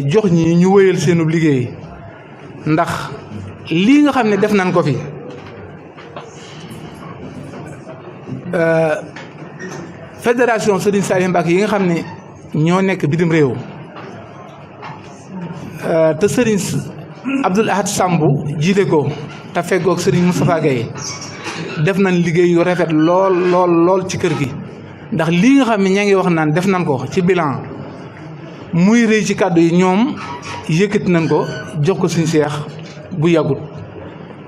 jox ñi ñu wéyal seenu liggéey ndax lii nga xam ne def nañ ko fi fédération Serigne Saliou Mbacké yi nga xam ne ñoo nekk bitim réew te Serigne Abdoul Ahad Samb jiite ko te feggoog Serigne Moustapha Gueye def nañ liggéey yu rafet lool ci kër gi ndax lii nga xam ne ña ngi wax naan def nañ ko ci bilan muy rëy ci kàddu yi ñoom yëkkati nañ ko jox ko suñu seex bu yàggut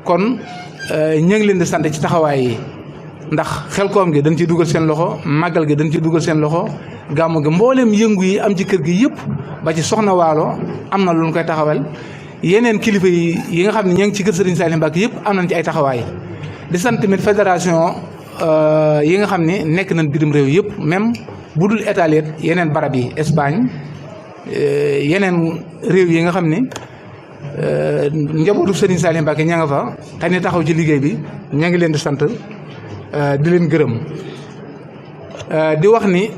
kon ña ngi leen di sant ci taxawaay yi ndax Xelcom gi dañ ciy dugal seen loxo màggal gi dañ ciy dugal seen loxo gàmmu gi mbooleem yëngu yi am ci kër gi yëpp ba ci Soxna Waalo am na lu ñu koy taxawal yeneen kilifa yi nga xam ne ña ngi ci kër Serigne Saliou Mbacké yëpp am nañ ci ay taxawaay di sant tamit fédération yi nga xam ne nekk nañ bitim réew yëpp même bu dul étaler yeneen barab yi Espagne yeneen réew yi nga xam ne njabootu Serigne Saliou Mbacké ña nga fa te ni taxaw ci liggéey bi ña ngi leen di sant di leen gërëm di wax ni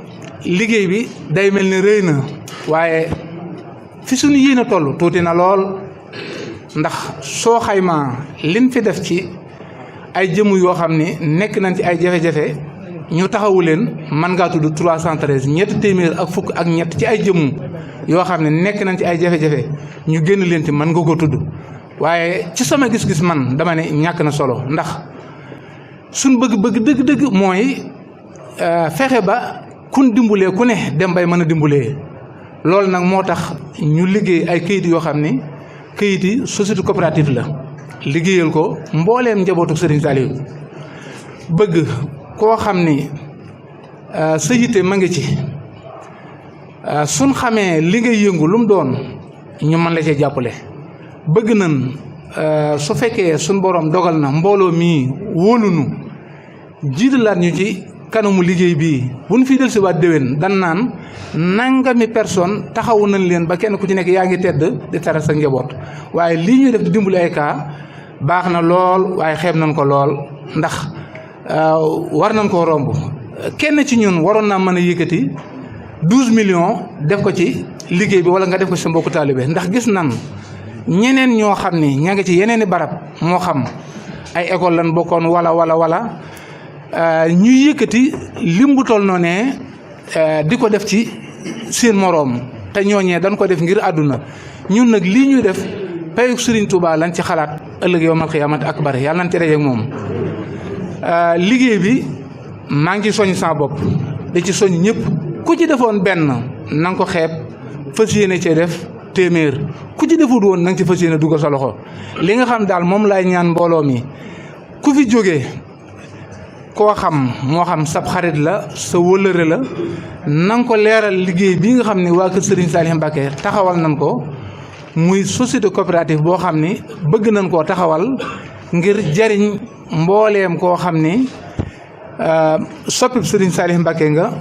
liggéey bi day mel ni rëy na waaye fi suñu yéene toll tuuti na lool ndax soo xaymaa liñ fi def ci ay jëmm yoo xam ne nekk nañ ci ay jafe-jafe ñu taxawu leen mën ngaa tudd 313 ñetti téeméer ak fukk ak ñett ci ay jëmm yoo xam ne nekk nañ ci ay jafe-jafe ñu génn leen ci mën nga ko tudd waaye ci sama gis-gis man dama ne ñàkk na solo ndax suñ bëgg-bëgg dëgg-dëgg mooy fexe ba kun dimbulee ku ne dem bay mën a dimbulee loolu nag moo tax ñu liggéey ay kayit yoo xam ne kayit yi société coopérative la liggéeyal ko mbooleem njabootu Serigne Saliou bëgg koo xam ni sa yitte ma ngi ci suñ xamee li ngay yëngu lu mu doon ñu mën la cee jàppale bëgg nañ su fekkee suñ borom dogal na mbooloo mii wóolunu jiitalaat ñu ci kanamu liggéey bii bu ñu fi del si waat déwén dan naan nangami personne taxawu nañ leen ba kenn ku ci nekk yaa ngi tedd di tara sa njaboot waaye lii ñuy def di dimbali ay kaa baax na lool waaye xeeb nañ ko lool ndax war nañ koo romb kenn ci ñun waroon naa mën a yëkkati 12 millions def ko ci liggéey bi wala nga def ko ci sa mbokku taalibe ndax gis nan ñeneen ñoo xam ni ña ngi ci yeneen i barab moo xam ay école lan bokkoon wala ñuy yëkkati lim bu toll noonee di ko def ci seen moroom te ñooñee dañ ko def ngir àdduna ñun nag lii ñuy def payuk Serigne Touba lañ ci xalaat ëllëg yawmal qiyaamati akbar yàlla nañ ci dajeek moom liggéey bi maa ngi soñ sa bopp di ci soñ ñëpp ku ci defoon benn na nga ko xeeb fas yéene cee def téeméer ku ci defut woon na nga ci fas yéene dugal sa loxo li nga xam daal moom laay ñaan mbooloo mi ku fi jógee koo xam moo xam sab xarit la sa wëllëre la na nga ko leeral liggéey bii nga xam ne waa kër Serigne Saliou Mbacké taxawal nañ ko muy société coopérative boo xam ni bëgg nañ koo taxawal ngir jariñ mbooleem koo xam ni soppib Serigne Saliou Mbacké nga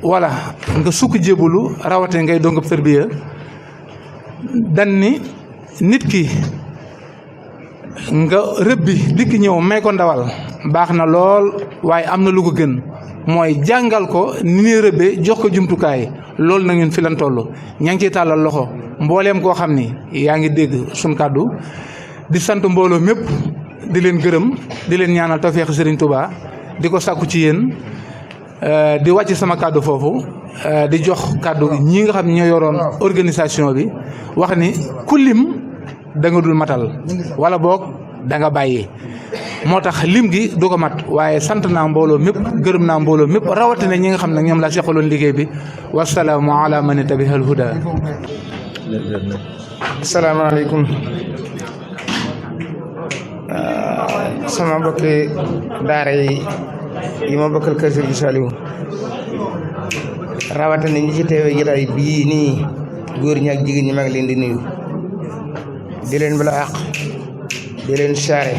wala nga sukk jébbalu rawate ngay dongab tërbiya dan ni nit ki nga rëbbi dikk ñëw may ko ndawal baax na lool waaye am na lu ko gën mooy jàngal ko ni ñuy rëbbee jox ko jumtukaay loolu na ñun fi lan toll ña ngi ciy tàllal loxo mbooleem koo xam ni yaa ngi dégg suñ kàddu di sant mbooloo mépp di leen gërëm di leen ñaanal tawfeex Serigne Touba di ko sàkku ci yéen di wàcc sama kàddu foofu di jox kàddu ñi nga xam ñoo yoroon organisation bi wax ni ku lim da nga dul matal wala boog da nga bàyyi moo tax lim gi du ko mat waaye sant naa mbooloo mépp gërëm naa mbooloo mépp rawatina ñi nga xam ne ñoom laa seqaloon liggéey bi wasalaamu ala man tabihal huda. asalaamaaleykum sama mbokki daara yi ma bokkal kër Serigne Saliou rawatina ñi ci teewe jotaay bii nii góor ñi ak jigéen ñi maa ngi leen di nuyu di leen bala àq di leen saare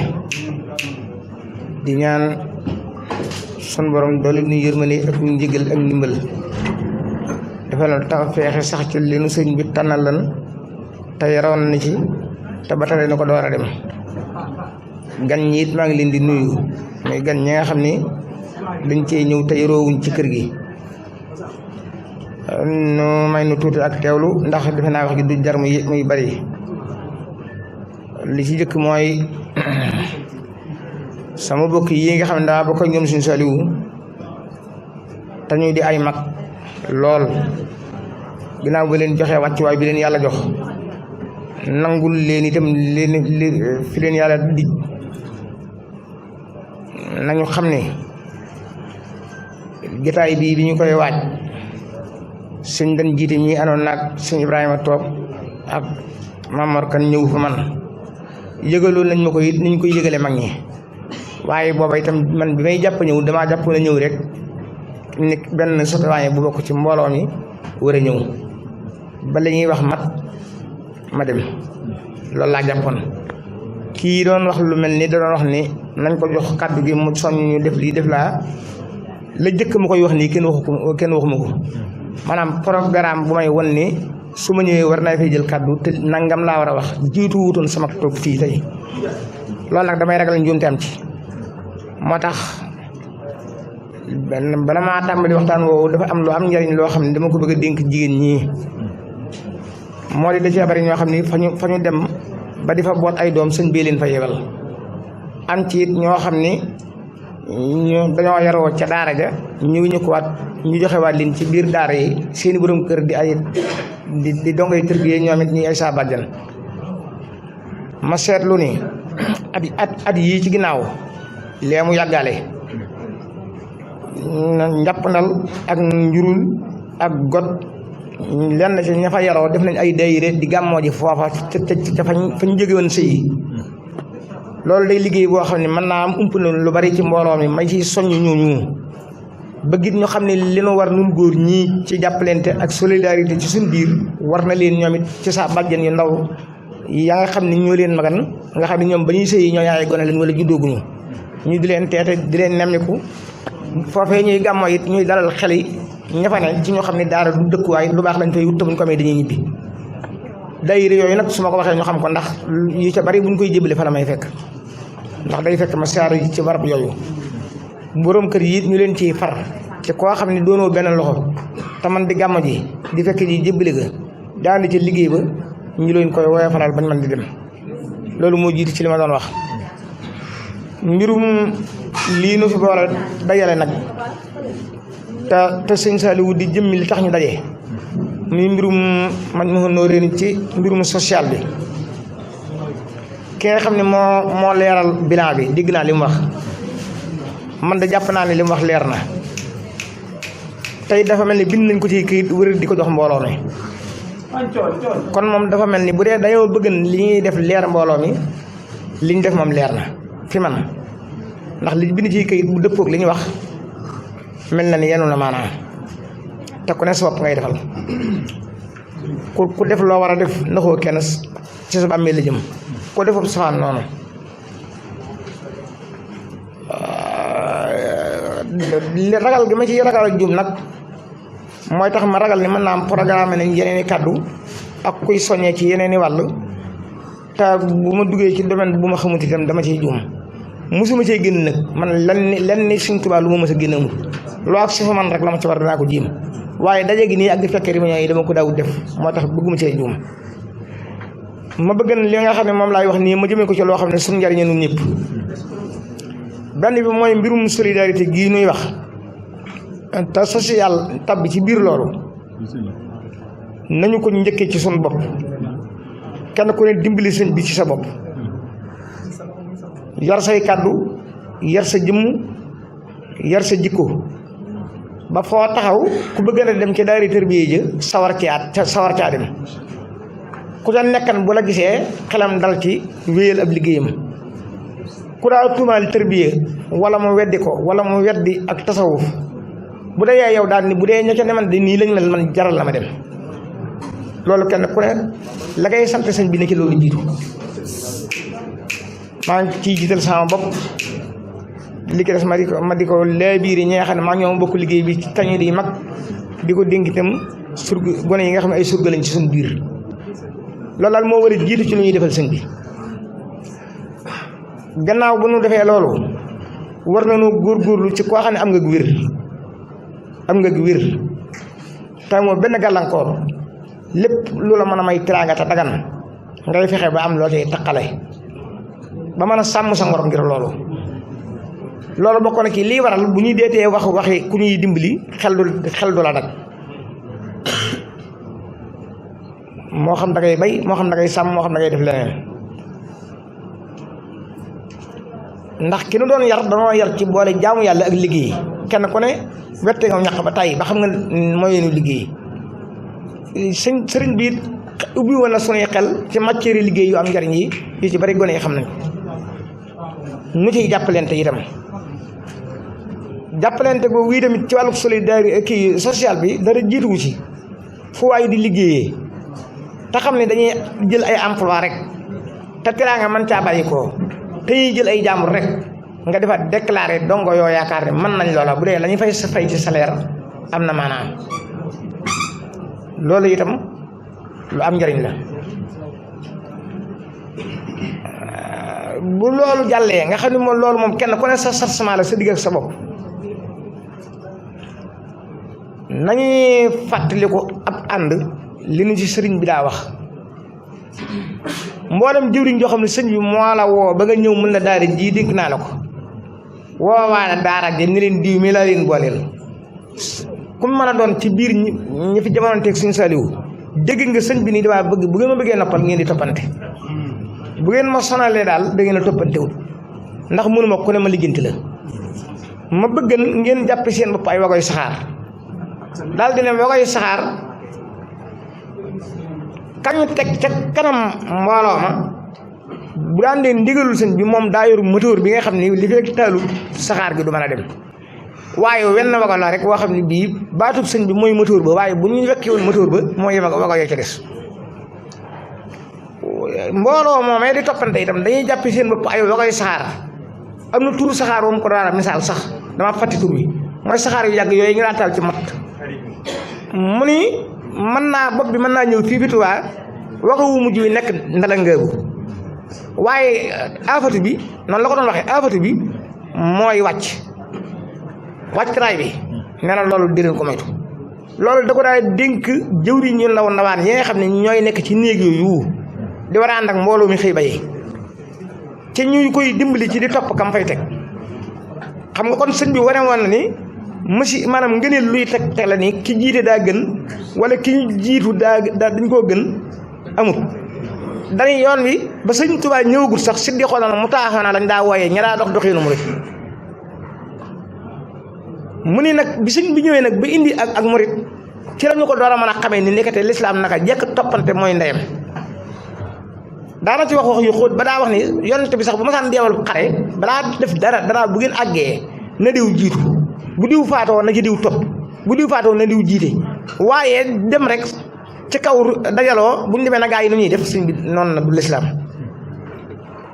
di ñaan sun borom doole nu yërmande ak njëgal ak ndimbal dafa la taw feexe sax ci li nu sëñ bi tànnal lan tey rawoon na ci te ba tey na ko door a dem gan ñi it maa ngi leen di nuyu mais gan ñi nga xam ni dañ cee ñëw tey roowuñ ci kër gi nu may nu tuuti ak teewlu ndax defe naa wax gi du jar muy bari li ci jëkk mooy sama bokk yi nga xam ne daa bokk ak ñoom suñu Saliou te ñuy di ay mag lool ginnaaw ba leen joxe wàccuwaay bi leen yàlla jox nangul leen itam fi leen yàlla di nañu xam ne jotaay bii bi ñu koy waaj sëñ dañ jiite ñi anoon naag sëñ Ibrahima toog ak Mamor Kan ñëw fa man yëgaloon nañ ma ko it ni ñu koy yëgale mag ñi waaye booba itam man bi may jàpp ñëw damaa jàpp na ñëw rek ni benn sotowaay bu bokk ci mbooloo mi war a ñëw ba la ñuy wax mat ma dem loolu laa jàppoon kii doon wax lu mel ni da doon wax ni nañ ko jox kàddu gi mu soññ ñu def lii def laa la jëkk mu koy wax nii kenn waxuma ko maanaam programme bu may won ni su ma ñëwee war naa fay jël kàddu te nangam laa war a wax jiitu wutoon sama toog fii tey loolu nag damay ragal njuumte am ci moo tax bala maa tàmbali waxtaan woowu dafa am lu am njariñ loo xam ne dama ko bëgg a dénk jigéen ñii moo di da cee bari ñoo xam ni fa ñu dem ba di fa boot ay doom sëñ bii leen fa yebal am ci it ñoo xam ni ñu dañoo yaroo ca daara ja ñu ko waat ñu joxewaat leen ci biir daara yi seeni borom kër di dongay tërbiye ñoom it ñuy ay saa bàjjan ma seetlu ni at yii ci ginnaaw lee mu yàggaale njàppandal ak njurul ak got lenn ci ña fa yaroo def nañ ay daayira di gàmmoo ji foofa ca fañ jóge woon sëyi loolu day liggéey boo xam ne mën naa am ump na lu bari ci mbooloo mi may ci soññ ñooñu bëggit ñu xam ne li nu war nun góor ñii ci jàppalante ak solidarité ci suñ biir war na leen ñoom it ci saa bàjjen yu ndaw yaa nga xam ne ñoo leen magan nga xam ne ñoom ba ñuy sëyi ñoo yaay gone leen wala juddooguñu ñu di leen teete di leen nemmiku foofee ñuy gàmmoo it ñuy dalal xel yi ña fa ne ci ñoo xam ne daara du dëkkuwaay lu baax lañ fay wut te buñ ko amee dañuy ñibbi daayira yooyu nag su ma ko waxee ñu xam ko ndax yu ca bari buñ koy jébale fa la may fekk ndax day fekk ma saar yi ci barab yooyu borom kër yi ñu leen ciy far ci koo xam ne doonoo benn loxo te man di gàmmo ji di fekk ji jébale ga daandi ci liggéey ba ñu leen koy woowee faral bañ man di dem loolu moo jiitu ci li ma doon wax mbirum lii nu fi boole dajale nag te sëñ Saliou di jëmmi li tax ñu daje muy mbirum man ma noo réen ci mbirum social bi ki nga xam ne moo leeral bilan bi dégg naa li mu wax man da jàpp naa ne li mu wax leer na tey dafa mel ni bind nañ ko ci këyit wër di ko jox mbooloo mi kon moom dafa mel ni bu dee dañoo bëgg li ñuy def leer mbooloo mi li ñu def moom leer na fi man ndax li bind ci këyit bu dëppoog li ñu wax mel na ni yenu na maanaam te ku ne sa bopp ngay defal ku def loo war a def naxoo kenn ci sa bàmmeel la jëm ku defub safaan noonu ragal gi ma ci ragal ak jub nag mooy tax ma ragal ni mën naa am programme nañ yeneen i kàddu ak kuy soññee ci yeneen i wàll te bu ma duggee ci domaine bu ma xamut itam dama ciy juum musuma cee génn nag man lenn ni Sëñ Tuubaa lu ma mës a génn amul loo ak si fa man rek la ma ci war danaa ko jiim waaye daje gi nii ak di fekkee réunion yi dama ko daawut def moo tax bëgguma cee juum ma bëgg li nga xam ne moom laay wax nii ma jëmee ko ci loo xam ne suñu njariñ ñun ñëpp benn bi mooy mbirum solidarité gii nuy wax te social tab bi ci biir loolu nañu ko njëkkee ci suñu bopp kenn ku ne dimbali sëñ bi ci sa bopp yar say kàddu yar sa jëmm yar sa jikko ba foo taxaw ku bëgg na dem ci daari tërbiye ja sawar caa dem ku ca nekkan bu la gisee xelam dal ci wéyal ab liggéeyam ku daa tuumaal tërbiye wala mu weddi ko wala mu weddi ak tasawuf bu dee yow daal ni bu dee ña ca ne man de nii lañ mel man jaral la ma dem loolu kenn ku ne la ngay sant sëñ bi ne ci loolu jiitu maa ngi ciy jiital sama bopp li ki des ma di ko lee biir yi ñi nga xam ne maa ñoom bokk liggéey bi ci tañu di mag di ko dénk itam surga gone yi nga xam ne ay surga lañ ci suñu biir loolu daal moo war a jiitu ci lu ñuy defal sëñ bi gannaaw bu nu defee loolu war nañu góorgóorlu ci koo xam ne am nga wér te moo benn gàllankoor lépp lu la mën a may teraanga te dagan ngay fexe ba am loo tey taqale ba mën a sàmm sa ngor ngir loolu bokk na ci lii waral bu ñuy deetee waxi ku ñuy dimbali xel du la nag moo xam da ngay bay moo xam da ngay sàmm moo xam da ngay def leneen ndax ki nu doon yar danoo yar ci boole jaamu yàlla ak liggéey kenn ku ne wette nga ñàq ba tàyyi ba xam nga mooy yeenu liggéey sëriñ bi it ubbi woon na sunuy xel ci matière liggéey yu am njariñ yi yu ci bari gone yi xam nañ nu ciy jàppalante itam jàppalante boobu wii tamit ci wàllu solidarité kii social bi dara jiituwu ci fu waay di liggéeyee te xam ne dañuy jël ay emploi rek te teraanga mën caa bàyyi ko te ñuy jël ay jàmbur rek nga defaat déclaré dongo yoo yaakaar ne mën nañ loola bu dee la ñu fay ci salaire am na maanaam loolu itam lu am njariñ la bu loolu jàllee nga xam ne moom loolu moom kenn ku ne sa sarcement la sa digg ak sa bopp nañuy fàttaliku ab ànd li nu ci sëriñ bi daa wax mboolem jëwriñ joo xam ne sëñ bi moo la woo ba nga ñëw mën la daara ji dénk naa la ko woowaale daara ji ni leen diw mi laa leen booleel ku mën a doon ci biir ñi fi jamononteeg suñu saliwu dégg nga sëñ bi nii damaa bëgg bu ngeen ma bëggee noppal ngeen di toppante bu ngeen ma sonalee daal da ngeen a toppantewut ndax mënuma ku ne ma lijjanti la ma bëgg ngeen jàppe seen bopp ay wagoy saxaar daal di ne wagoy saxaar kañu teg ca kanam mbooloo ma bu daan dee ndigalul sëñ bi moom daa yor moteur bi nga xam ne li fekk taalu saxaar gi du mën a dem waaye wenn wago la rek woo xam ne bii baatub sëñ bi mooy moteur ba waaye bu ñu wekki woon moteur ba mooy wago yoo ca des mbooloo moomee di toppante itam dañuy jàppi seen bopp ay wagoy saxaar am na turu saxaar moom ko daara misaal sax dama fàtti tur bi mooy saxaar yu yàgg yooyu ñu daan taal ci mat mu ni mën naa bopp bi mën naa ñëw fii fi Tuubaa wago wu mujj wi nekk ndalangaabu waaye afatu bi noonu la ko doon waxee afatu bi mooy wàcc raay bi nee na loolu dinañ ko moytu loolu da ko daa dénk jëwriñ ñu ndaw ndawaan yi nga xam ne ñooy nekk ci néeg yooyu di war a ànd ak mbooloo mi xëy bayee te ñuy koy dimbali ci di topp kam fay teg xam nga kon sëñ bi wane woon na ni maanaam ngëneel luy teg la ni ki jiite daa gën wala ki ñu jiitu daa dañ koo gën amut dañuy yoon wi ba sëñ Tuubaa ñëwagul sax si di xoolal mu taaxoon na lañ daa wooyee ña daa dox doxiinu murit mu ni nag bi sëñ bi ñëwee nag ba indi ak murit ci la ñu ko door a mën a xamee ni nekkate lislaam naka jekk toppante mooy ndeyam daana ci wax yu xóot ba daa wax ni yonent bi sax bu ma saan deewal xare balaa def dara bu ngeen àggee na diw jiitu bu diw faatoo na ci diw topp bu diw faatoo na diw jiite waaye dem rek ci kaw dajaloo bu ñu demee na gaa yi nu ñuy def sëñ bi noonu na du lislaam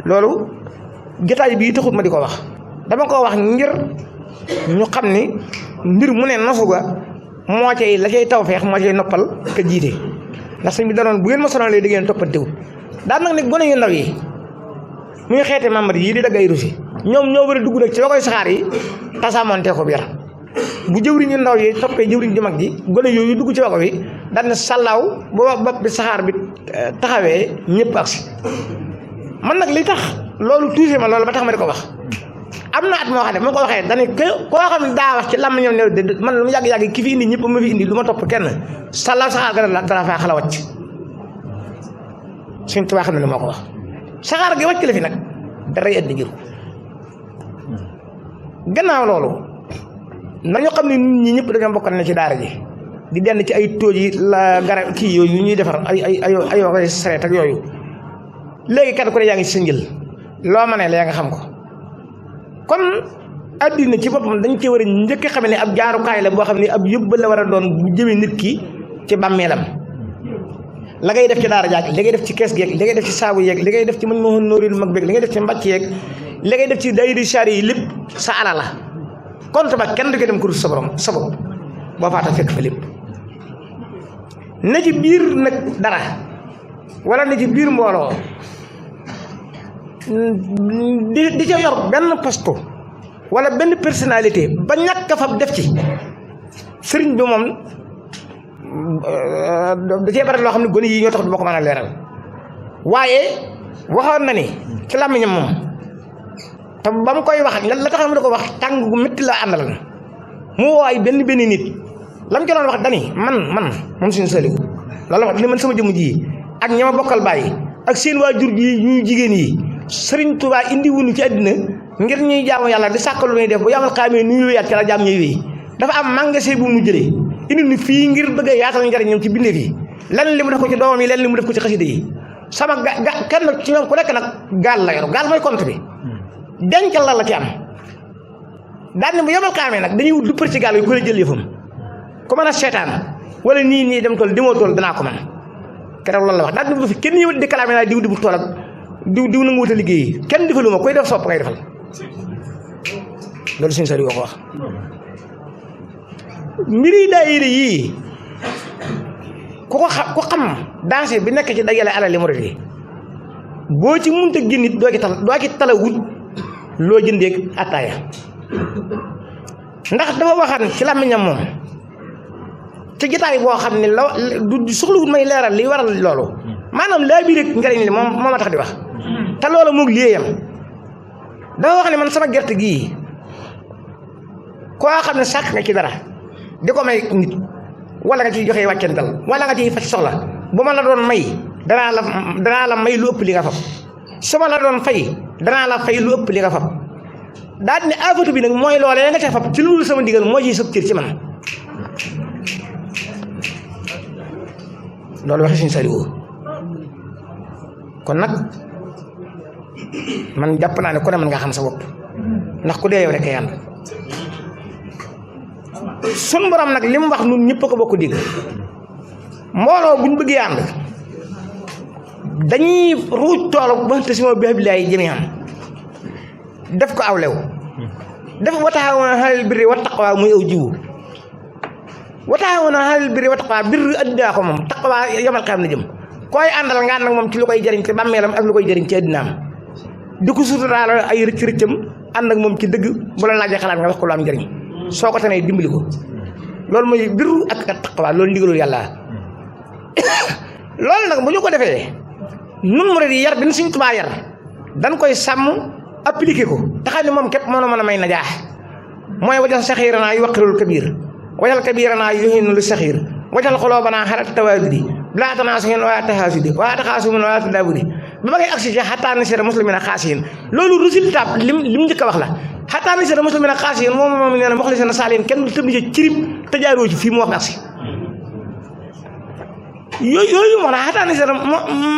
loolu jotaay bii taxut ma di ko wax dama ko wax ngir ñu xam ni mbir mu ne nosu ga moo cay la cay tawfeex moo cay noppal ka jiite ndax sëñ bi danoon bu ngeen ma sonalee da ngeen toppantewul daan nag ne gone yu ndaw yi muy xeete membre yi di dagg ay rusi ñoom ñoo war a dugg nag ci wagoy saxaar yi tasaamonte ko biir bu jëwriñ yu ndaw yi toppee jëwriñ ju mag ji gone yooyu dugg ci wago bi daan ne sàllaaw boo bopp bi saxaar bi taxawee ñëpp ak si man nag li tax loolu tuuse ma loolu ba tax ma di ko wax am na at moo xam ne moo ko waxee dane koo xam ne daa wax ci lam ñoom ne man lu mu yàgg-yàgg ki fi indi ñëpp ma fi indi du ma topp kenn sàllaaw saxaar ga dara faa xala wàcc Sëñ Tuubaa xam ne moo ko wax saxaar gi wàcc la fi nag daray indi jur gannaaw loolu nañu xam ne nit ñi ñëpp dañoo bokk ne ci daara ji di denn ci ay tóoj yi la garab kii yooyu ñuy defar ay sareet ak yooyu léegi kat ku ne yaa ngi ci sa njël loo ma ne la yaa nga xam ko kon addina ci boppam dañ ci war a njëkk xam ne ab jaarukaay la boo xam ne ab yóbbal la war a doon bu jëmee nit ki ci bàmmeelam la ngay def ci daara jaag li ngay def ci kees gi li ngay def ci saabu yeeg li ngay def ci mañ moo nóoril mag beeg li ngay def ci mbàcc yeeg li ngay def ci daayira saari yi lépp sa ala la compte ba kenn du ko dem kurus sa borom sa bopp boo faata fekk fa lépp na ci biir nag dara wala na ci biir mbooloo di ca yor benn poste wala benn personnalité ba ñàkk a fab def ci sëriñ bi moom da cee bari loo xam ne gone yi ñoo tax du ma ko mën a leeral waaye waxoon na ni ci làmmiñam moom te ba mu koy wax la tax mu da ko wax tàng gu métti la àndal mu woo ay benn nit lam ci doon wax dani man moom suñu Saliou loolu wax dina man sama jëmm ji ak ña ma bokkal bàyyi ak seen waajur ji ñuy jigéen yi Sëriñ Tuubaa indi wuñu ci àddina ngir ñuy jaamu yàlla di sàkk lu ñuy def bu yamal xaamee nu wéyaat ci la jaam ñuy wéy dafa am magasin bu mu jëlee indi ni fii ngir bëgg a yaatal njariñam ci bindeef yi lenn li mu def ko ci doomam yi lenn li mu def ko ci xasida yi sama kenn ci ñoom ku nekk nag gaal la yor gaal mooy compte bi dencal la ci am daan ne bu yamal xaamee nag dañuy wut du për ci gaal yi ko la jël yëfam ku mën a seetaan wala nii dem tool demoo tool danaa ko man keroog loolu la wax daal di fi kenn ñëwut di kalaame naa diw di bu tool ak diw na nga wut a liggéey kenn defaluma koy def sopp ngay defal loolu suñu Saliou ko wax mbiri daayira yii ku xam dansé bi nekk ci dajale alali murid yi boo ci munta génn it doo ci tala wut loo jëndee attaaya ndax dafa waxan ci làmmiñam moom ci jotaay boo xam ne du soxlawut may leeral li waral loolu maanaam laa bii rek njariñ li moom moo ma tax di wax te loolu moog lieyam dafa wax ne man sama gerte gii koo xam ne sàkk nga ci dara di ko may nit wala nga ciy joxe wàccental wala nga ciy faj soxla bu ma la doon may danaa la may lu ëpp li nga fab su ma la doon fay danaa la fay lu ëpp li nga fab daal ne afatu bi nag mooy loolee nga ca fab ci loolu sama ndigal moo ciy sëb cër ci man loolu waxi Sëriñ Saliou kon nag man jàpp naa ne ku ne mën nga xam sa bopp ndax ku dee yow rek a yànd sun borom nag li mu wax nun ñëpp ko bokk dégg mbooloo buñ bëggee ànd dañuy ruuj toolu ba te si ma bihabilaay jami'an def ko aw lew def wa ta'aawanu 'alal birri wat taqwa muy aw jiwu wa ta'aawanu 'alal birri wat taqwa birri addinaa ko moom taqwa yamal xam na jëm koy àndal nga ànd ak moom ci lu koy jëriñ ci bàmmeelam ak lu koy jëriñ ci addinaam di ko suturaal ay rëcc-rëccam ànd ak moom ci dëgg bu la laajee xalaat nga wax ko lu am njëriñ soo ko tanee dimbali ko loolu mooy birru ak taqwa loolu ndigalul yàlla loolu nag bu ñu ko defee nun murid yi yar bi Sëriñ Tuubaa yar dañ koy sàmm appliqué ko te xam ne moom képp moo la mën a may najaax mooy wajal saxiiranaa yuwaqirul kabiir wajal kabiiranaa yuhiinu li saxiir wajal xuloobanaa xalat tawaadudi bilaa tanaasuhin wala tahaasudi wala taxaasumin wala tadaabudi ba ma ngay agsi ci xataa nasira muslimina xaasihin loolu résultat lim njëkk a wax la xataa nasira muslimina xaasihin moom nee na muxlisina saalihin kenn du tëb ci cirib te jaaroo ci fii mu wax agsi yooyu moo tax xataa nasira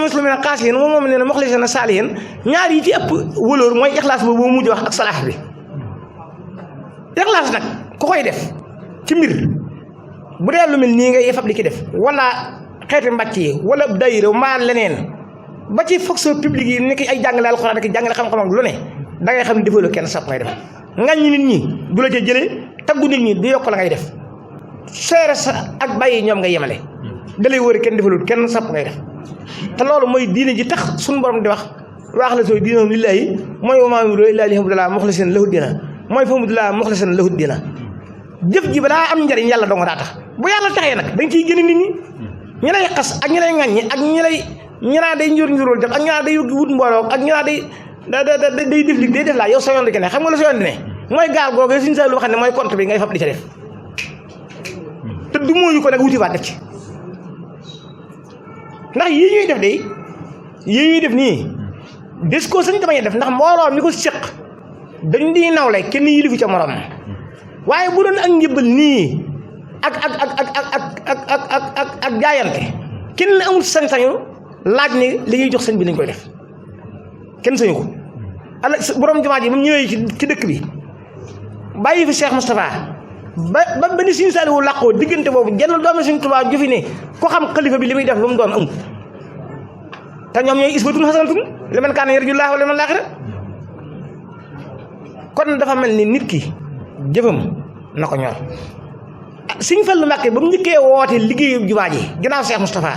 muslimina xaasihin moom nee na muxlisina saalihin ñaar yi ci ëpp wóolóor mooy ixlaas boobu boo mujj wax ak salaax bi ixlaas nag ku koy def ci mbir bu dee lu mel nii ngay fab li ki def wala xeeti mbàcc yi wala daayira mbaa leneen ba ci fonction publique yi nekk ay jàngale alxuraan ak jàngale xam-xam ak lu ne da ngay xam ne defaloo kenn sapp ngay def ngañ nit ñi du la ca jëlee taggu nit ñi du yokk la ngay def seere sa ak bàyyi ñoom ngay yemale da lay wóori kenn defalul kenn sapp ngay def te loolu mooy diine ji tax suñu borom di wax waax la soo diinahum lillaahi mooy wa maa umiru illaa liya'budullaaha muxlisiina lahu diina mooy fa'budullaaha muxlisiina lahu diina jëf ji ba daa am njariñ yàlla dong daa tax bu yàlla taxee nag dañ ciy génne nit ñi ñi lay xas ak ñi lay ŋàññi ak ñi naa day njurul def ak ñi naa day wut mbooloo ak ñi naa day def li day def laa yow sa yoon di ne xam nga la sa yoon di ne mooy gaal googu Sëriñ Saliou xam ne mooy compte bi ngay fab di ca def te du mooyu ko nag wuti waat def ci ndax yii ñuy def de yii ñuy def nii des ko sañ damañe def ndax mbooloo mi ko séq dañ di nawle kenn yilifu ca morom waaye bu doon ak njëbbal nii ak jaayante kenn amul sañ-sañu laaj ni li ñuy jox sëñ bi lañ koy def kenn sañu ko ala borom jumaa ji moom ñëwee ci dëkk bi bàyyi fi Cheikh Moustapha ba ni Sëriñ Saliou làqoo diggante boobu jenn doomi Sëriñ Tuubaa ju fi ne ko xam xalifa bi li muy def lu mu doon amul te ñoom ñooy isbatun hasanatun liman kaana yarjullaaha wal yawmal aaxir kon dafa mel ni nit ki jëfam na ko ñor Sëriñ Fallu Mbàkke ba mu njëkkee woote liggéeyu jumaa ji ginnaaw Cheikh Moustapha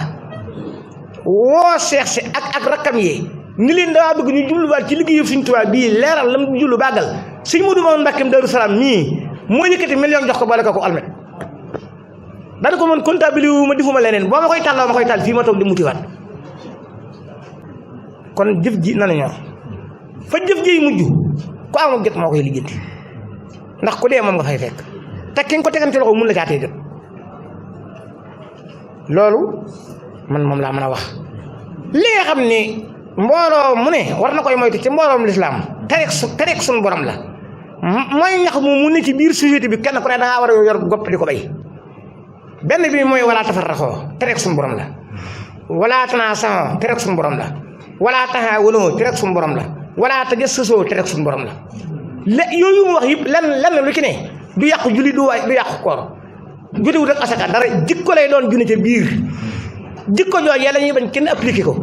woo Cheikh si ak rakkam yi ni leen dawaa bëgg ñu jubluwaat ci liggéeyu Sëriñ Tuubaa bii leeral la mu jublu bàggal Sëriñ Moodu Mamoune Mbàkke Daaru Salaam mii moo yëkkati million jox ko boole ko almet daal ko man comptabilité wu ma defuma leneen boo ma koy tàlloo ma koy tàll fii ma toog di mutiwaat kon jëf ji nana ñoo fa jëf ji mujj ku am jot moo koy lijjanti ndax ku dee moom nga fay fekk te ki nga ko tegan ci loxo mun la caatee jot loolu man moom laa mën a wax li nga xam ni mbooloo mu ne war na koy moytu ci mbooloom lislaam terek suñu borom la mooy ñax mu ne ci biir société bi kenn ku ne da ngaa war a yor gopp di ko bay benn bi mooy wala tafarraxoo terek suñu borom la wala tanaasaxoo terek suñu borom la wala taxaawunoo terek suñu borom la wala tajassusoo terek suñu borom la yooyu mu wax yëpp lenn lu ci ne du yàqu julli du yàqu koor jotewut ak asaka dara jikko lay doon junne ca biir jikko jooju yàlla ñuy bañ kenn appliqué ko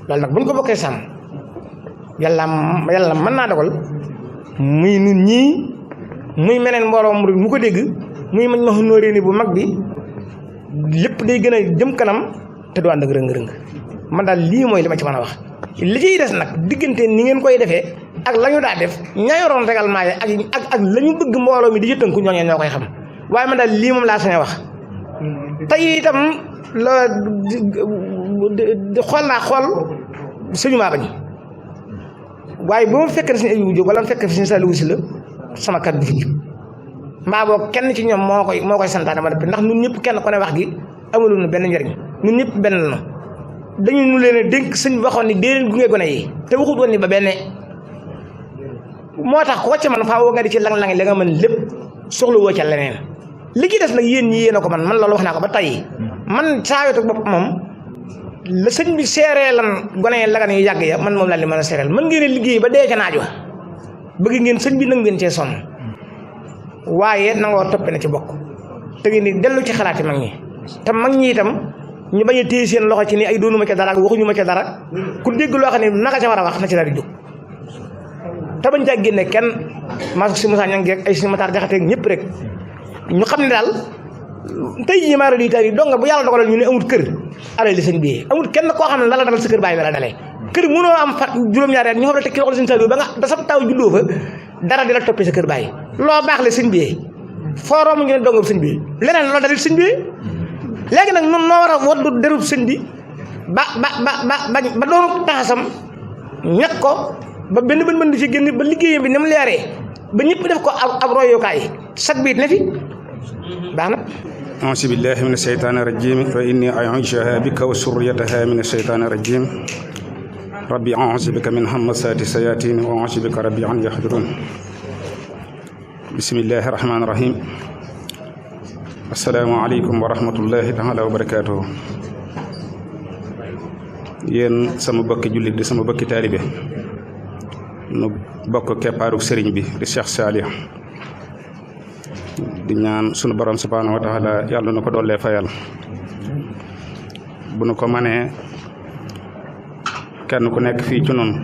loolu nag buñ ko bokkee sàmm yàlla mën naa dogal muy nun ñii muy meneen mbooloo mu ko dégg muy mañ ma nóorée ni bu mag bi lépp day gën a jëm kanam te du ànd ak rëng-rëng man daal lii mooy li ma ci mën a wax li ciy des nag diggante ni ngeen koy defee ak la ñu daa def ña yoroon règlement yi ak la ñu bëgg mbooloo mi di jëttanku ñooñee ñoo koy xam waaye man daal lii moom laa sañ wax tey itam la xool naa xool suñu maa bañ waaye bu ma fekkee suñu Abibu Jóob wala ma fekkee suñu Saliou Si la sama kat du fi jub mbaa boo kenn ci ñoom moo koy santaane ma def ndax ñun ñëpp kenn ku ne wax gi amul nu benn njëriñ ñun ñëpp benn la dañu nu leen a dénk sëñ bi waxoon ni dee leen gunge gone yi te waxut woon ni ba benn moo tax ko wàcc man faaw nga di ci lang-lang li nga mën lépp soxla woo ca leneen li ci des nag yéen ñi yéen a ko man loolu wax naa ko ba tey man saa wetu bopp moom la sëñ bi seeree lan gone yi lagan yu yàgg ya man moom laa li mën a seereel mën ngeen a liggéey ba dee ca naaj wa bëgg ngeen sëñ bi nag ngeen cee sonn waaye nangoo toppe na ci bokk te ngeen di dellu ci xalaati mag ñi te mag ñi itam ñu bañ a téye seen loxo ci ni ay doonuma ca dara ak waxuñu ma ca dara ku dégg loo xam ne naka ca war a wax na ci daal di jóg te bañ caa génne kenn maa si Moussa Niang ak ay si Matar Jaxate ak ñëpp rek ñu xam ne daal tey jii maa di tari donga bu yàlla dogalal ñu ne amul kër alal li sëñ bi amul kenn koo xam ne la dalal sa kër bàyyi la dalee kër mënoo am fa juróom-ñaari at ñu xam ne teg ki loxo sëñ Saliou ba nga da sa taw juddoo fa dara di la toppee sa kër bàyyi loo baax le sëñ bi foo romb ñu ne donga sëñ bi leneen loo dalit sëñ bi léegi nag noonu noo war a waddu derub sëñ bi ba doonu taxasam ñàkk ko ba benn bën di ci génn ba liggéeyam bi ni mu leeree ba ñëpp def ko ab royukaay sag biit ne fi baax na auzu billahi min asheytaani rajim wa inni u'iizuha bika wa surriyataha min asheytaani rajim rabbi auzu bika min hamasaati sayatin wa auzu bika rabbi an yahdurun bismillahi rahmaani rahim assalaamu aleykum wa rahmatullahi taala wa barakaatuhu yéen sama bokki jullit di sama bokki taalibe nu bokk keppaaru sëriñ bi di Cheikh Saliou di ñaan sunu borom subhaanahu wa taala yàlla na ko dollee fayal bu nu ko manee kenn ku nekk fii ci noonu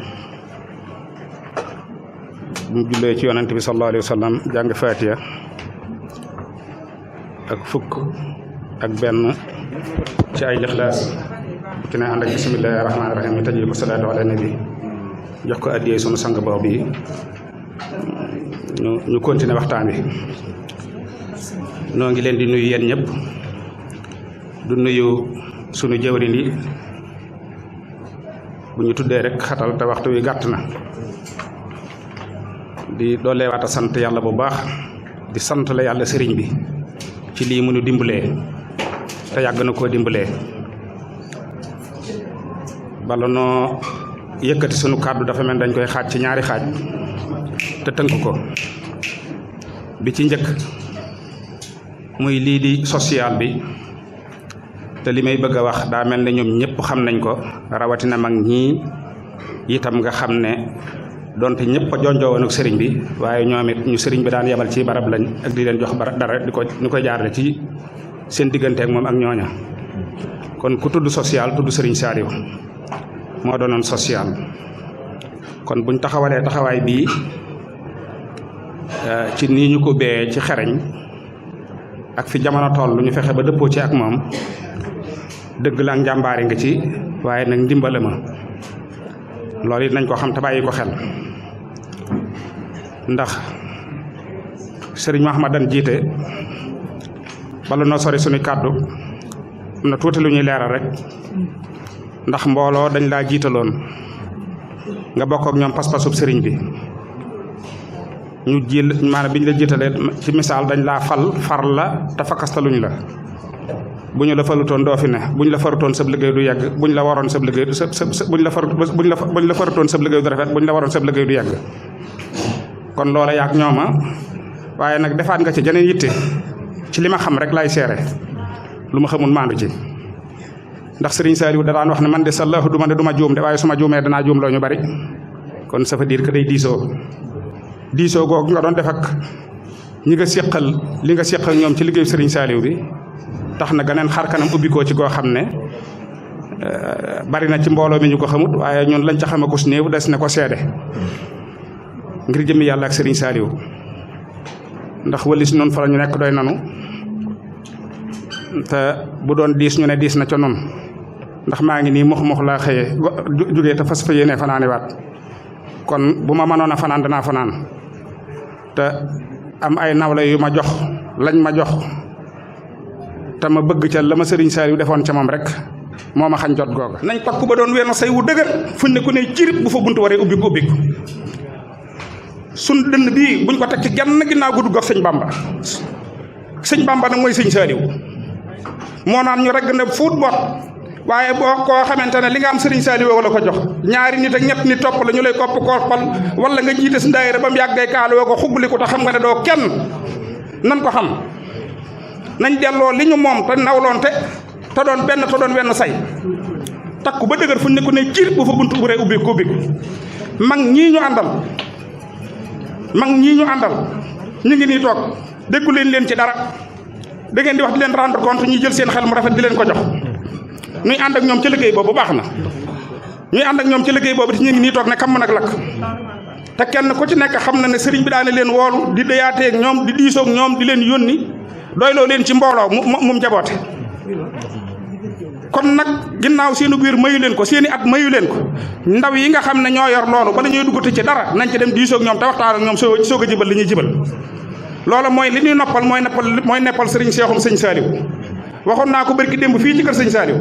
bu mu jullee ci yonent bi sallallahu alayhi wa sallam jàng Faatiha ak fukk ak benn ci ay lixlaas bu ci ne ànd ak bismillahi rahmaani rahim yi tëjee ko salaatu ala nabi jox ko addiyee sunu sang boobu bi ñu continuer waxtaan wi noo ngi leen di nuyu yéen ñëpp du nuyu sunu jëwriñ yi bu ñu tuddee rek xatal te waxtu wi gàtt na di doolee waata sant yàlla bu baax di sant la yàlla sëriñ bi ci lii mu nu dimbalee te yàgg na koo dimbalee bala noo yëkkati sunu kàddu dafa mel dañ koy xaaj ci ñaari xaaj te tënk ko bi ci njëkk muy lii di social bi te li may bëgg a wax daa mel ne ñoom ñëpp xam nañ ko rawatina mag ñii itam nga xam ne donte ñëpp a jonjoo woon ak sëriñ bi waaye ñoom it ñu sëriñ bi daan yebal ci barab lañ ak di leen jox dara di ko ñu koy jaarale ci seen diggante ak moom ak ñooña kon ku tudd social tudd sëriñ Saliou moo doonoon social kon buñ taxawalee taxawaay bii ci nii ñu ko béyee ci xereñ ak fi jamono toll ñu fexe ba dëppoo ci ak moom dëgg la njàmbaari nga ci waaye nag ndimbale ma loolu it nañ ko xam te bàyyi ko xel ndax sëriñ Mahamadan jiite bala noo sori suñu kàddu am na tuuti lu ñuy leeral rek ndax mbooloo dañ laa jiitaloon nga bokk ak ñoom pas-pasub sëriñ bi ñu jël maanaam biñ la jiitalee ci misaal dañ laa far la te fakastaluñ la bu ñu la falutoon doo fi ne bu ñu la farutoon sab liggéey du yàgg bu ñu la waroon sab liggéey buñ la farutoon sab liggéey du rafet bu ñu la waroon sab liggéey du yàgg kon loola yaag ñooma waaye nag defaat nga ci jeneen yitte ci li ma xam rek laay seere lu ma xamul maandu ci ndax Serigne Saliou da daan wax ne man de sallahu du ma ne du ma juum de waaye su ma juumee danaa juum loo ñu bari kon ça veut dire que day diisoo googu nga doon def ak ñi nga séqal li nga séqal ñoom ci liggéeyu Serigne Saliou bi tax na ganeen xar kanam ubbikoo ci goo xam ne bari na ci mbooloo mi ñu ko xamut waaye ñun lañ ca xame ko su néew des na ko seede ngir jëmmi yàlla ak Serigne Saliou ndax walis noonu fa la ñu nekk doy nanu te bu doon diis ñu ne diis na ca noonu ndax maa ngi nii mux laa xëyee jógee te fas fa yéenee fanaani waat kon bu ma mënoon a fanaan danaa fanaan te am ay nawle yu ma jox lañ ma jox te ma bëgg ca la ma Serigne Saliou defoon ca moom rek moo ma xañ jot googa nañ takku ba doon wenn say wu dëgër fuñ ne ku ne cirib bu fa buntu waree ubbiku sun dënn bii buñ ko teg ci genn ginnaaw gu dugg ak sëñ Bamba nag mooy sëñ Saliou moo naan ñu rek ne fuut bot waaye boo koo xamante ne li nga am Serigne Saliou wala ko jox ñaari nit ak ñett nit topp la ñu lay kopp koppal wala nga jiite si daayira ba mu yàggay kaaloo ko xubbali ko te xam nga ne doo kenn nan ko xam nañ delloo li ñu moom te nawloon te doon benn te doon wenn say takku ba dëgër fu ñu ne ko ne ciir bu fa buntu uree ubbi ko mag ñii ñu àndal ñu ngi nii toog déggu leen ci dara da ngeen di wax di leen rendre compte ñuy jël seen xel mu rafet di leen ko jox ñuy ànd ak ñoom ci liggéey boobu baax na ñuy ànd ak ñoom ci liggéey boobu te ñu ngi nii toog ne kam nag lakk te kenn ku ci nekk xam na ne sëriñ bi daane leen woolu di dayaateeg ñoom di diisoog ñoom di leen yónni doyloo leen ci mbooloo mu njaboote kon nag ginnaaw seenu biir mayu leen ko seeni at mayu leen ko ndaw yi nga xam ne ñoo yor loolu bala ñuy duggati ci dara nañ ci dem diisoog ñoom te waxtaan ak ñoom soog a jibal li ñuy jibal loola mooy li ñuy noppal mooy neppal sëriñ Seexum sëñ Saliou waxoon naa ko barki démb fii ci kër sëñ Saliou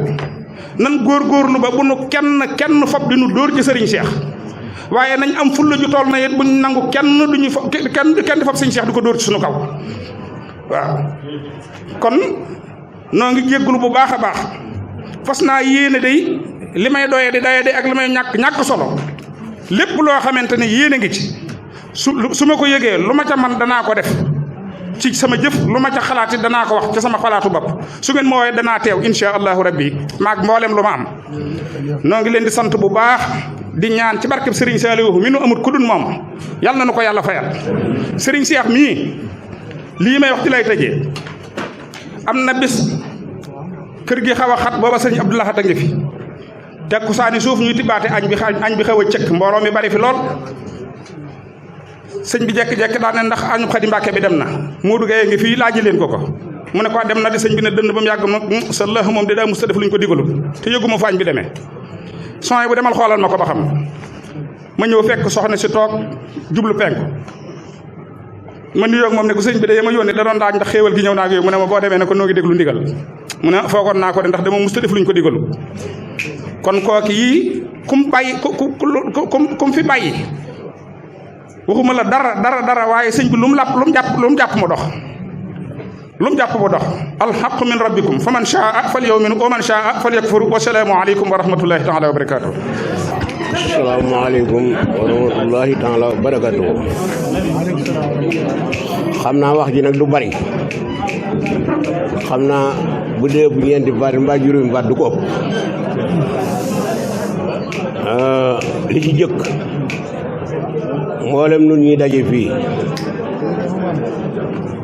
nan góorgóorlu ba bu nu kenn fob di nu dóor ci sëriñ Seex waaye nañ am fulla ju toll na it buñ nangu kenn duñu fo kenn di fob sëñ Seex di ko dóor ci suñu kaw waaw kon noo ngi jéggulu bu baax a baax fas naa yéene day li may doye di ak li may ñàkk solo lépp loo xamante ne yéene ngi ci su ma ko yëgee lu ma ca man danaa ko def ci sama jëf lu ma ca xalaat it danaa ko wax ci sama xalaatu bopp su ngeen ma wooyee danaa teew insha allahu rabbi maag mboolem lu ma am noo ngi leen di sant bu baax di ñaan ci barkeb Serigne Saliou mi nu amut ku dul moom yal na nu ko yàlla fayal Serigne Cheikh mii lii may wax ci lay tëjee am na bis kër gi xaw a xat booba sëñ Abdou Lahad a ngi fi tekku saani suuf ñuy tibbaate añ bi xaw a cëkk mbooloo mi bari fi lool sëñ bi jekk-jekk daan ne ndax añu Xadi Mbàkke bi dem na Modou Gueye ngi fii laaji leen ko mu ne ko dem na di sëñ bi ne dënd ba mu yàgg ma sallahu moom de daa musta def lu ñu ko digalu te yëguma fa añ bi demee son bu demal xoolal ma ko ba xam ma ñëw fekk soxna si toog jublu penku ma nuyoog moom ne ko sëñ bi de ma yónnee da doon daaj ndax xéewal gi ñëw naa ak yooyu mu ne ma boo demee ne ko noo ngi déglu ndigal mu ne foogoon naa ko de ndax dama musta def lu ñu ko digalu kon kooki yii kum fi bàyyi waxuma la dara waaye sëñ bi lu mu jàpp mu dox lu mu jàpp mu dox alxaqu min rabbikum fa man shaa fal yu'min wa man shaa fal yakfur wa salaamu aleykum wa rahmatullahi taala wa barakatuh asalaamaaleykum wa rahmatullahi taala wa barakatuh xam naa wax ji nag du bari xam naa bu dee bu ñeenti baat mbaa juróomi baat du ko ëpp li ci jëkk mboolem nun ñuy daje fii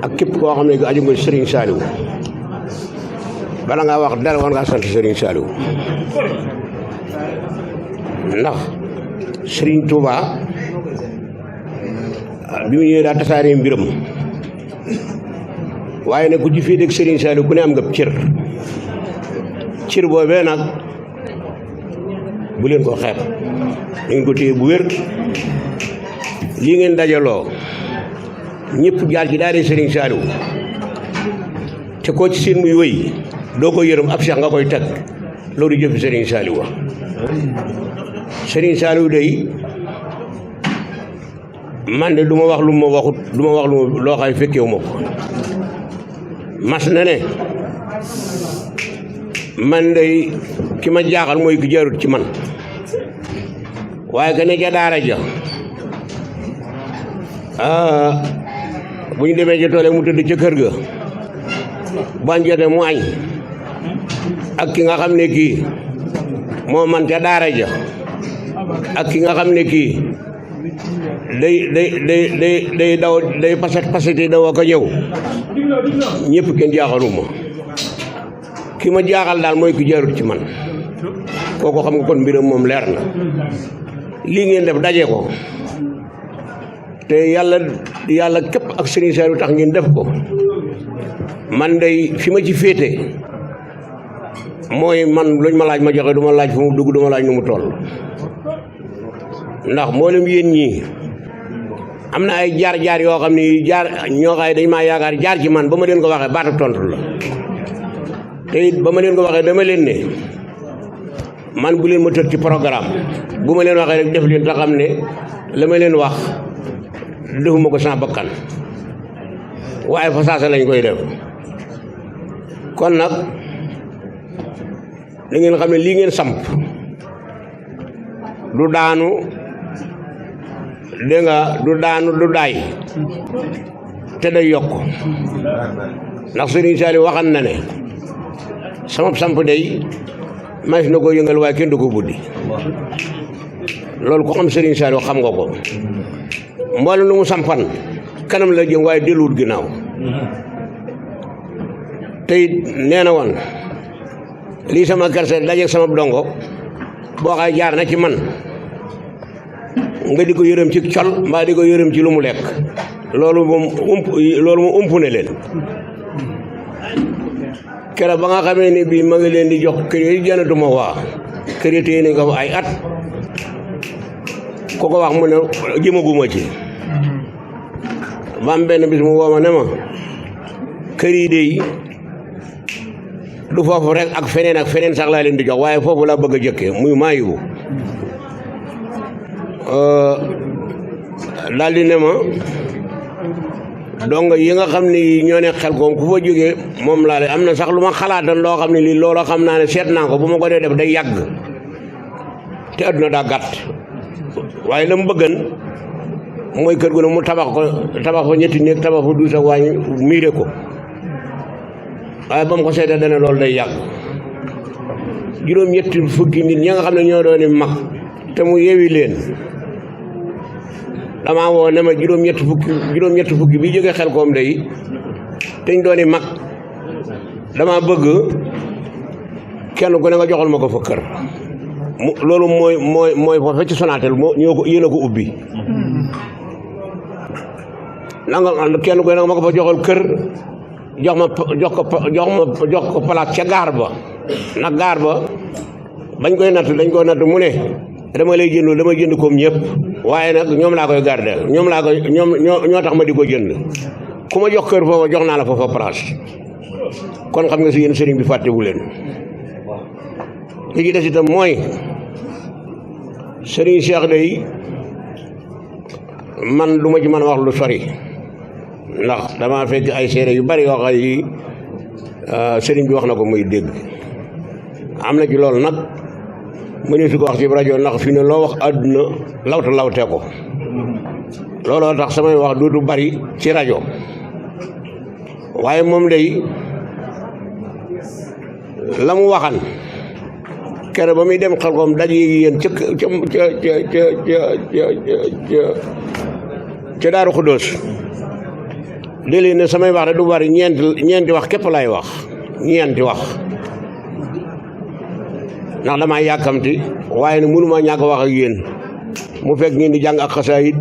ak képp koo xam ne aju nga Serigne Saliou bala ngaa wax dara war ngaa sant Serigne Saliou ndax Serigne Touba bi mu ñëwee daa tasaaree mbiram waaye nag ku ci fii dégg Serigne Saliou ku ne am nga cër boobee nag bu leen ko xeeb da ngeen ko téye bu wér lii ngeen dajaloo ñëpp jaar ci daara Serigne Saliou te koo ci seen muy wëy doo ko yërëm ab seex nga koy teg loolu jëfi Serigne Saliou wax Serigne Saliou day man de du ma wax lu ma waxut du ma wax lu loo xay fekkewu ma ko mas na ne man day ki ma jaaxal mooy ki jaarut ci man waaye que ne ca daara ja bu ñu demee ca tool mu tëdd ca kër ga bañ jotee mu añ ak ki nga xam ne kii moo man ca daara ja ak ki nga xam ne kii day daw day pasati daw ko ñëw ñëpp kenn jaaxaluma ki ma jaaxal daal mooy ki jaarut ci man kooku xam nga kon mbiram moom leer na lii ngeen def daje ko te yàlla képp ak Serigne Saliou tax ngeen def ko man day fi ma ci féete mooy man luñ ma laaj ma joxe du ma laaj fu mu dugg du ma laaj nu mu toll ndax mboolem yéen ñii am na ay jaar-jaar yoo xam ni ñoo xay dañ maa yaakaar jaar ci man ba ma leen ko waxee baatu tontu la te it ba ma leen ko waxee dama leen ne man bu leen ma tëj ci programme bu ma leen waxee rek def leen te xam ne la ma leen wax defuma ko sans bakkan waaye fa saasa lañ koy def kon nag da ngeen xam ne lii ngeen samp du daanu dégg nga du daanu du daay te day yokk ndax Serigne Saliou waxan na ne sama samp day mais na ko yëngal waaye kenn du ko buddi loolu ko xam Serigne Saliou xam nga ko mboolem lu mu sampan kanam la jëm waaye delluwut ginnaaw te it nee na woon lii sama kerse dajeeg sama dongo boo xay jaar na ci man nga di ko yërëm ci col mbaa di ko yërëm ci lu mu lekk loolu moom umpu ne leen keroog ba nga xamee ne bii ma ngi leen di jox kër yi janatuma waa kër yi téye nañ ko fa ay at ko wax mu ne jëmaguma ci ba am benn bis mu woo ma ne ma kër yi dey du foofu rek ak feneen sax laa leen di jox waaye foofu laa bëgg a jëkkee muy maayibu daal di ne ma donc yi nga xam ni ñoo ne xel koom ku fa jógee moom laa am na sax lu ma xalaatan loo xam ne lii looloo xam naa ne seet naa ko bu ma ko dee def day yàgg te adduna daa gàtt waaye la mu bëggan mooy kër gu ne mu tabax fa ñetti néeg tabax fa duus ak waañ miire ko waaye ba mu ko seetee dana loolu day yàgg juróom-ñetti fukki nit ñi nga xam ne ñoo dooni mag te mu yewi leen damaa woo ne ma juróom-ñetti fukki bi jógee xel koom day teñ dooni mag dama bëgg kenn ku ne nga joxal ma ko fa kër loolu mooy foofu ci Sonatel yéen a ko ubbi nanga kenn ku ne nga ma ko fa joxal kër jox ko place ca gaar ba nag gaar ba dañ koy natt mu ne dama lay jënd dama jënd comme ñëpp waaye nag ñoom laa koy gardeel ñoo tax ma di ko jënd ku ma jox kër foofa jox naa la foofa place kon xam nga si yéen sëriñ bi fàttewu leen li ci des itam mooy sëriñ Cheikh day man du ma ci mën a wax lu sori ndax dama fekk ay seere yu bari yoo xam yi sëriñ bi wax na ko muy dégg am na ci loolu nag mu ne su ko wax ci rajo ndax fi ne loo wax àdduna lawte ko looloo tax samay wax dootu bari ci rajo waaye moom day la mu waxan kere ba muy dem Xelkom daj yi yéen ca Daaru Xuddoos léeg-léeg ne samay wax de du bari ñeenti wax képp lay wax ñeenti wax ndax damaa yàkkamti waaye ne mënuma ñàkk wax ak yéen mu fekk ngeen di jàng ak xasaayid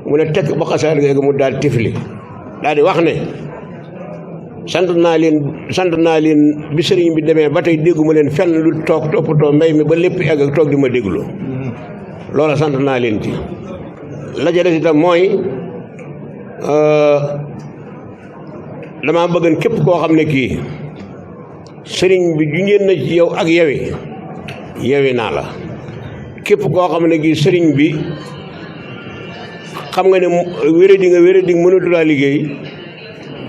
mu ne tekk ba xasaayid géegi mu daal tifli daal di wax ne sant naa leen bi sëriñ bi demee ba tey dégguma leen fenn lu toog toppatoo mbay mi ba lépp egg ak toog di ma déglu loola sant naa leen ci la ca des itam mooy dama bëggan képp koo xam ne kii sëriñ bi junjeen na ci yow ak yewi naa la képp koo xam ne kii sëriñ bi xam nga ne wéradi mënatu laa liggéey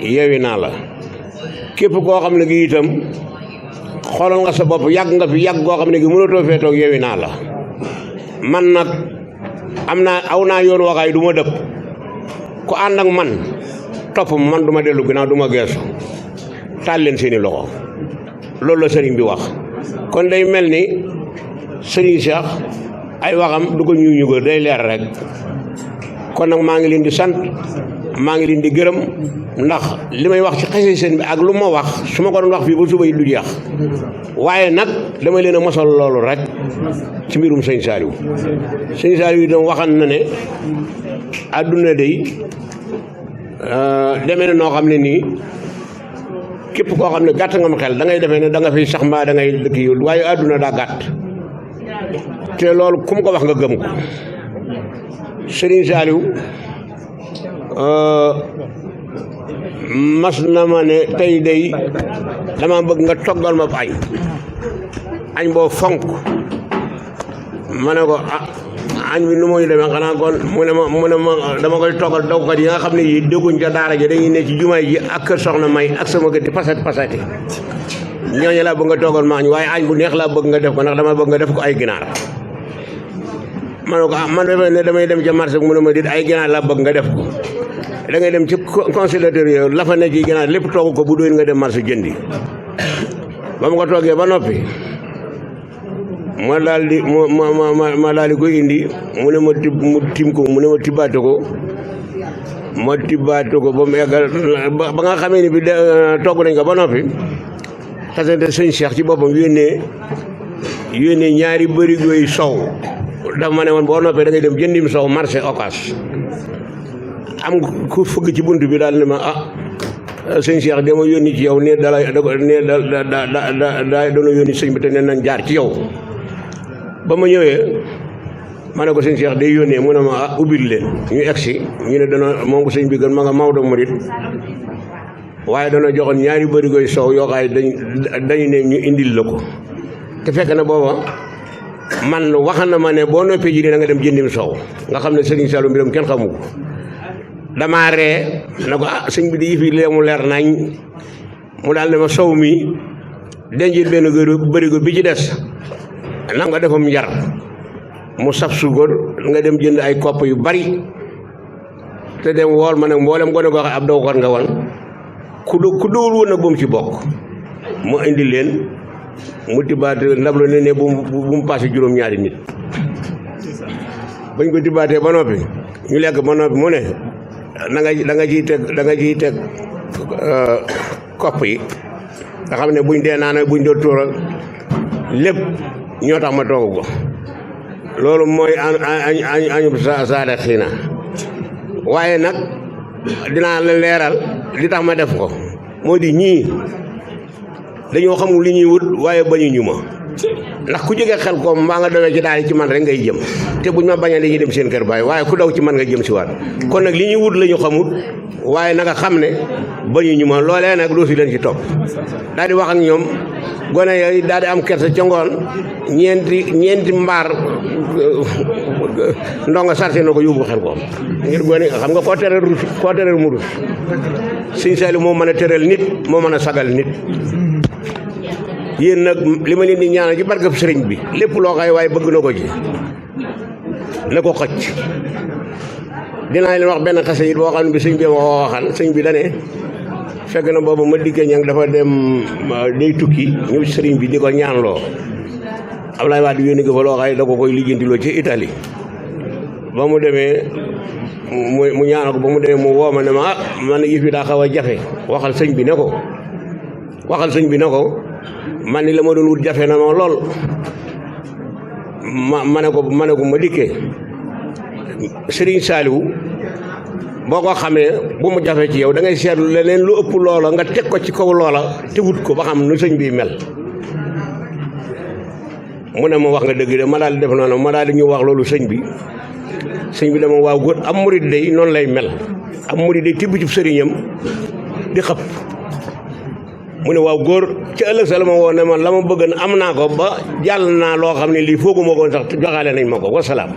yewi naa la képp koo xam ne kii itam xoolal nga sa bopp yàgg nga fi yàgg koo xam ne kii mënatoo fee toog yewi naa la man nag aw naa yoon waxaay du ma dëpp ku ànd ak man topp man du ma dellu ginnaaw du ma geesu taal leen seeni loxo loolu la sëriñ bi wax kon day mel ni sëriñ Cheikh ay waxam du ko ñu day leer rek kon nag maa ngi leen di sant maa ngi leen di gërëm ndax li may wax ci xase seen bi ak lu ma wax su ma ko doon wax fii ba suba yi du jeex waaye nag dama leen a mosal loolu rek ci mbirum sëñ Saliou itam waxan na ne àdduna day demee na noo xam ne nii képp koo xam ne gàtt nga ma xel da ngay defee ne da nga fiy sax mbaa da ngay dëkk yi waaye àdduna daa gàtt te loolu ku mu ko wax nga gëm ko Serigne Saliou mas na ma ne tey day dama bëgg nga toggal ma añ boo fonk ma ne ko añ bi nu muy demee xanaa kon mu ne ma dama koy toggal dawkat yi nga xam ne yi dégguñ ca daara ji dañuy ne ci jumaay ji ak kër soxna may ak sama gëtti pasati ñooñu laa bëgg nga toggal ma añ waaye añ bu neex laa bëgg nga def ko ndax dama bëgg nga def ko ay ginaar ma ne ko man defe ne damay dem ca marché bi mu ne ma dit ay ginaar laa bëgg nga def ko da ngay dem ci consommateur yooyu la fa ne ci ginaar lépp togg ko bu doon nga dem marché jëndi ba mu ko toggee ba noppi ma daal di koy indi mu ne ma tim ko mu ne ma tibbaate ko ba mu eggal ba nga xamee ni bi togg nañ ko ba noppi xasante sëñ Cheikh ci boppam yónnee ñaari bërigo yi sow dafa ma ne woon boo noppee da ngay dem jëndim sow marché Ocass am ku fëgg ci bunt bi daal ne ma sëñ Cheikh dama yónni ci yow ne dana yónni sëñ bi te ne nañ jaar ci yow ba ma ñëwee ma ne ko sëñ Cheikh day yónnee mu ne ma ubbil leen ñu egsi ñu ne dana moom ko sëñ bi gën ma nga Maodo Murit waaye dana joxoon ñaari bërigoy soow yoo xaay dañu ne ñu indil la ko te fekk na booba man wax na ma ne boo noppee ji da nga dem jëndim soow nga xam ne Serigne Saliou mbiram kenn xamu ko damaa ree na ko sëñ bi di yëf yi lee mu leer nañ mu daal ne ma soow mi denjil benn bërigo bi ci des na nga defam njar mu saf suukar nga dem jënd ay kopp yu bari te dem wool ma ne mboolem gone goo xam ab dawkat nga wan ku dóowul woon nag bu mu ci bokk mu indi leen mu tibbaate ndab la ne bu mu passé juróom-ñaari nit bañ ko tibbaatee ba noppi ñu lekk ba noppi mu ne da nga ciy teg kopp yi nga xam ne buñ dee naan buñ doo tuura lépp ñoo tax ma toogu ko loolu mooy añub saada xiina waaye nag dinaa la leeral li tax ma def ko moo di ñii dañoo xamul li ñuy wut waaye bañu ñu ma ndax ku jógee xel ko mbaa nga dawee ci daal ci man rek ngay jëm te buñ ma bañee dañuy dem seen kër baay waaye ku daw ci man nga jëm si waat kon nag li ñuy wut la ñu xamut waaye na nga xam ne bañu ñu ma loolee nag doo si leen ci topp daal di wax ak ñoom gone yooyu daal di am kersa ca ngoon ñeenti mbaar ndonga sarse na ko yóbbu xel ko ngir gone xam nga koo teral mu rus Sëñ Saliou moo mën a teral nit moo mën a sagal nit yéen nag li ma leen di ñaanal ci barkab sëriñ bi lépp loo xay waaye bëgg na ko ci na ko xëcc dinaa leen wax benn xase yi boo xam ne bi sëñ bi ma waxal sëñ bi dane fekk na boobu ma dikkee ñang dafa dem day tukki ñëw ci sëriñ bi di ko ñaanloo Ablaye Wade yónni ko fa loo xay da ko koy lijjantiloo ci Italie ba mu demee mu ñaanal ko ba mu demee mu woo ma ne ma man yëf yi daa xaw a jafe waxal sëñ bi ne ko man ni la ma doon wut jafe na ma lool ma ne ko ma dikkee Serigne Saliou boo ko xamee bu mu jafe ci yow da ngay seetlu leneen lu ëpp loola nga teg ko ci kaw loola te wut ko ba xam nu sëñ bi mel mu ne ma wax nga dëgg de ma daal di def noonu ma daal di ñu wax loolu sëñ bi dama waaw góor am murid day noonu lay mel am murid day tibb ci sëriñam di xëpp mu ne waaw góor ci ëllëg sa la ma woo ne ma la ma bëgg am naa ko ba jàll naa loo xam ne lii fooguma ko sax joxaale nañ ma ko wasalaam